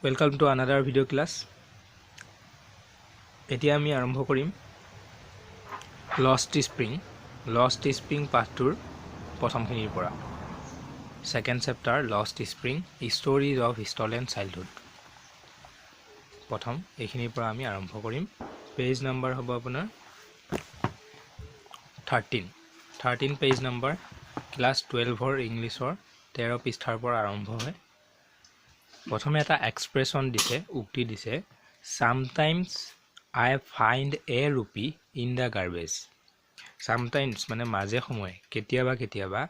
Welcome to another video class. এতিয়া আমি আৰম্ভ কৰিম লষ্ট স্প্ৰিং, লষ্ট স্প্ৰিং পাঠটোৰ প্ৰথমখিনিৰ পৰা। Second chapter, Lost Spring, Stories of Stolen Childhood. প্ৰথম এইখিনিৰ পৰা আমি আৰম্ভ কৰিম। পেজ নাম্বাৰ হ'ব আপোনাৰ 13, 13 পেজ নাম্বাৰ। ক্লাছ 12ৰ ইংলিছৰ 13 পৃষ্ঠাৰ পৰা আৰম্ভ হয়। প্ৰথমে এটা এক্সপ্ৰেছন দিছে, উক্তি দিছে, "Sometimes I find a rupee in the garbage." Sometimes মানে মাজে সময়ে, কেতিয়াবা কেতিয়াবা,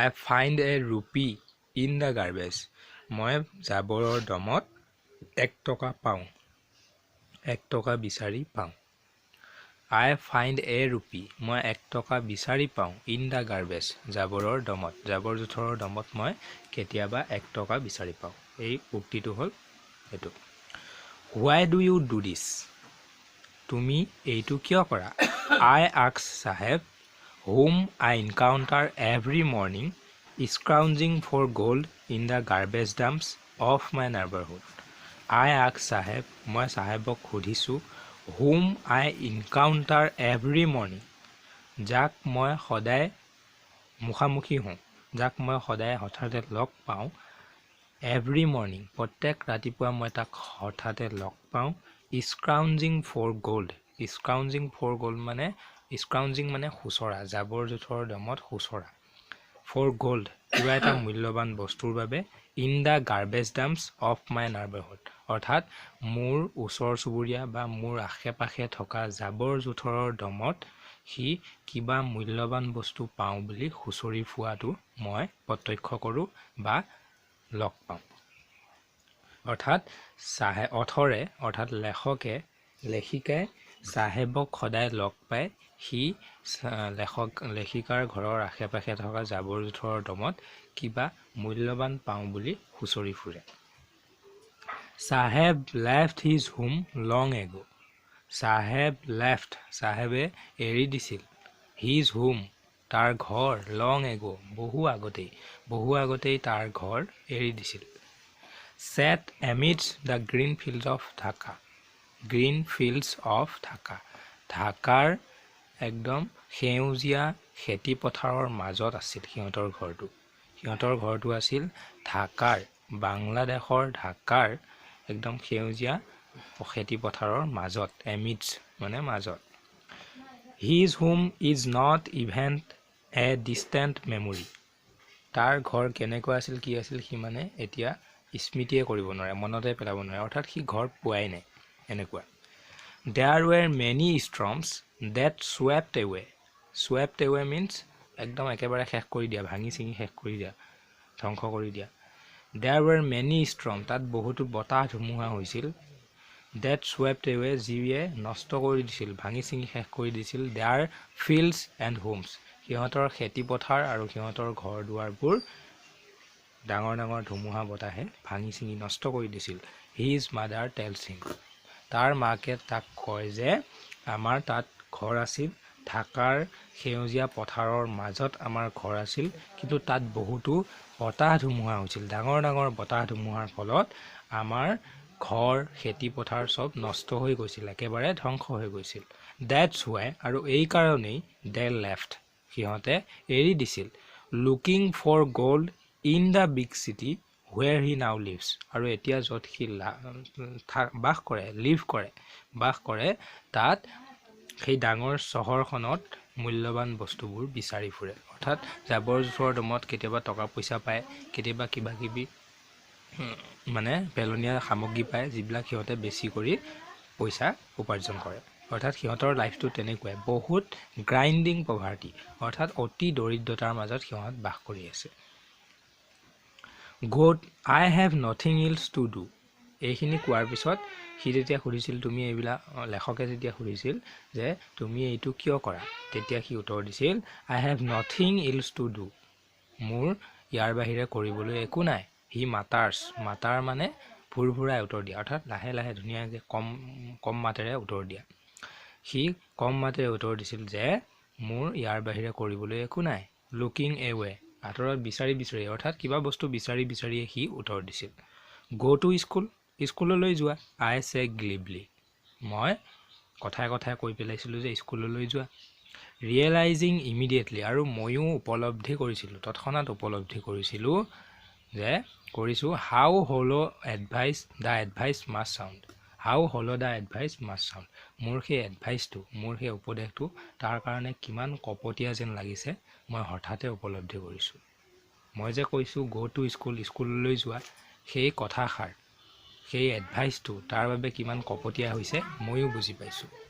I find a rupee in the garbage, মই জাবৰৰ দমত 1 টকা পাওঁ, 1 টকা বিচাৰি পাওঁ। I find a rupee, মই 1 টকা বিচাৰি পাওঁ, ইন the garbage, জাবৰৰ দমত, জাবৰ জোঁথৰৰ দমত মই কেতিয়াবা 1 টকা বিচাৰি পাওঁ। এই উক্তিটো হ'ল এইটো। "Why do you do this?" তুমি এইটো কিয় কৰা? I ask Saheb, whom I encounter every morning scrounging for gold in the garbage dumps of my neighbourhood. I ask Saheb, মই চাহেবক সুধিছোঁ, whom I encounter every morning, যাক মই সদায় মুখামুখি হওঁ, যাক মই সদায় হঠাতে লগ পাওঁ, এভৰি মৰ্ণিং, প্ৰত্যেক ৰাতিপুৱা মই তাক হঠাতে লগ পাওঁ, scrounging for gold. Scrounging for gold মানে, স্ক্ৰাউঞ্জিং মানে খুচৰা, জাবৰ জোঁথৰৰ দমত খুচৰা, ফৰ গ'ল্ড, কিবা এটা মূল্যৱান বস্তুৰ বাবে, in the garbage dumps of my neighbourhood, অৰ্থাৎ মোৰ ওচৰ চুবুৰীয়া বা মোৰ আশে পাশে থকা জাবৰ জোঁথৰৰ দমত সি কিবা মূল্যৱান বস্তু পাওঁ বুলি খুচৰি ফুৰাটো মই প্ৰত্যক্ষ কৰোঁ বা লগ পাওঁ। অৰ্থাৎ চাহে অথৰে, অৰ্থাৎ লেখকে, লেখিকাই চাহেবক সদায় লগ পায়, সি লেখক লেখিকাৰ ঘৰৰ আশে পাশে থকা জাবৰ জোঁথৰৰ দমত কিবা মূল্যৱান পাওঁ বুলি খুচৰি ফুৰে। Saheb left his home long ago. Saheb left, চাহেবে এৰি দিছিল, his home, তাৰ ঘৰ, লং এগ', বহু আগতেই, বহু আগতেই তাৰ ঘৰ এৰি দিছিল। Set amidst the green fields of Dhaka. Green fields of Dhaka, ঢাকাৰ একদম সেউজীয়া খেতি পথাৰৰ মাজত আছিল সিহঁতৰ ঘৰটো। সিহঁতৰ ঘৰটো আছিল ঢাকাৰ, বাংলাদেশৰ ঢাকাৰ একদম সেউজীয়া খেতি পথাৰৰ মাজত। এমিডছ মানে মাজত। His home is not even a distant memory. তাৰ ঘৰ কেনেকুৱা আছিল, কি আছিল, সি মানে এতিয়া স্মৃতিয়ে কৰিব নোৱাৰে, মনতে পেলাব নোৱাৰে, অৰ্থাৎ সি ঘৰ পোৱাই নাই এনেকুৱা। There were many storms that swept away. Swept away means একদম একেবাৰে শেষ কৰি দিয়া, ভাঙি চিঙি শেষ কৰি দিয়া, ধ্বংস কৰি দিয়া। There were many storm, তাত বহুতো বতাহ ধুমুহা হৈছিল, ডেট চুৱেপ্ট এৱে, যিয়ে নষ্ট কৰি দিছিল, ভাঙি চিঙি শেষ কৰি দিছিল, there fields and homes, সিহঁতৰ খেতিপথাৰ আৰু সিহঁতৰ ঘৰ দুৱাৰবোৰ ডাঙৰ ডাঙৰ ধুমুহা বতাহে ভাঙি চিঙি নষ্ট কৰি দিছিল। His mother tells him, তাৰ মাকে তাক কয় যে আমাৰ তাত ঘৰ আছিল, ঢাকাৰ সেউজীয়া পথাৰৰ মাজত আমাৰ ঘৰ আছিল, কিন্তু তাত বহুতো বতাহ ধুমুহা হৈছিল। ডাঙৰ ডাঙৰ বতাহ ধুমুহাৰ ফলত আমাৰ ঘৰ, খেতি পথাৰ চব নষ্ট হৈ গৈছিল, একেবাৰে ধ্বংস হৈ গৈছিল। That's Y, আৰু এই কাৰণেই, দে লেফ্ট, সিহঁতে এৰি দিছিল, looking for gold in the big city where he now lives, আৰু এতিয়া য'ত সি বাস কৰে, লিভ কৰে, বাস কৰে, তাত সেই ডাঙৰ চহৰখনত মূল্যৱান বস্তুবোৰ বিচাৰি ফুৰে। অৰ্থাৎ জাবৰ জোঁথৰৰ দমত কেতিয়াবা টকা পইচা পায়, কেতিয়াবা কিবা কিবি মানে পেলনীয়া সামগ্ৰী পায়, যিবিলাক সিহঁতে বেছি কৰি পইচা উপাৰ্জন কৰে। অৰ্থাৎ সিহঁতৰ লাইফটো তেনেকুৱাই, বহুত গ্ৰাইণ্ডিং পভাৰ্টি, অৰ্থাৎ অতি দৰিদ্ৰতাৰ মাজত সিহঁত বাস কৰি আছে। God, I have nothing else to do. এইখিনি কোৱাৰ পিছত সি যেতিয়া সুধিছিল, তুমি এইবিলাক, লেখকে যেতিয়া সুধিছিল যে তুমি এইটো কিয় কৰা, তেতিয়া সি উত্তৰ দিছিল, "I have nothing else to do." মোৰ ইয়াৰ বাহিৰে কৰিবলৈ একো নাই। হি মাটাৰ্ছ, মাটাৰ মানে ভোৰভোৰাই উত্তৰ দিয়া, অৰ্থাৎ লাহে লাহে ধুনীয়াকৈ কম কম মাতেৰে উত্তৰ দিয়া। সি কম মাতেৰে উত্তৰ দিছিল যে মোৰ ইয়াৰ বাহিৰে কৰিবলৈ একো নাই। লুকিং এৱে, আঁতৰত বিচাৰি বিচাৰি, অৰ্থাৎ কিবা বস্তু বিচাৰি বিচাৰিয়ে সি উত্তৰ দিছিল। Go to school. স্কুললৈ যোৱা। I say glibly, মই কথাই কথাই কৈ পেলাইছিলোঁ যে স্কুললৈ যোৱা। ৰিয়েলাইজিং ইমিডিয়েটলি, আৰু ময়ো উপলব্ধি কৰিছিলোঁ, তৎক্ষণাত উপলব্ধি কৰিছিলোঁ যে কৰিছোঁ, how hollow advice the advice must sound, how hollow the advice must sound, মোৰ সেই এডভাইচটো, মোৰ সেই উপদেশটো তাৰ কাৰণে কিমান কপটীয়া যেন লাগিছে মই হঠাতে উপলব্ধি কৰিছোঁ। মই যে কৈছোঁ গ' টু স্কুল, স্কুললৈ যোৱা, সেই কথাষাৰ, সেই এডভাইচটো তাৰ বাবে কিমান কপটীয়া হৈছে ময়ো বুজি পাইছোঁ।